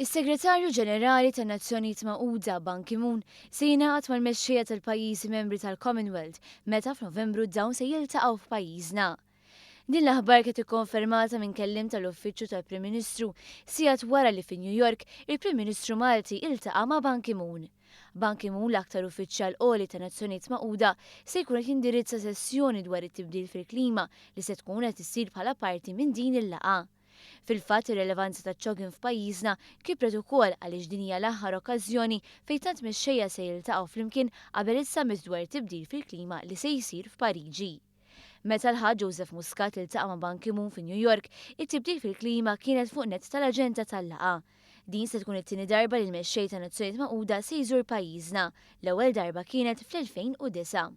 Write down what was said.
Is-Segretarju Ġenerali tan-Nazzjonijiet Magħquda, Ban Ki-moon, se jingħaqad mal-mexxejja tal-pajjiżi membri tal-Commonwealth meta f'Novembru dawn se jiltaqgħu f'pajjiżna. Din l-aħbar kienet ikkonfermata minn kelliem tal-Uffiċċju tal-Prim Ministru sigħat wara li fi New York il-Prim Ministru Malti iltaqa' ma' Ban Ki-moon. Ban Ki-moon, l-aktar uffiċjal għoli tan-Nazzjonijiet Magħquda, se jkun qed jindirizza sessjoni dwar it-tibdil fil-klima li se tkun qed issir bħala parti minn din il-laqgħa. Fil-fatt, ir-relevanza taċ-CHOGM f'pajjiżna kibret ukoll għaliex din hija l-aħħar okkażjoni fejn tant mexxejja se jiltaqgħu flimkien qabel is-summit dwar tibdil fil-klima li se jsir f'Pariġi. Meta l-Ħadd Joseph Muscat iltaqa' ma' Ban Ki-moon fi New York, it-tibdil fil-klima kienet fuq nett tal-aġenda tal-laqgħa. Din se tkun it-tieni darba li l-mexxej ta' Nazzjonijiet Magħquda se jżur pajjiżna. L-ewwel darba kienet fl-2009.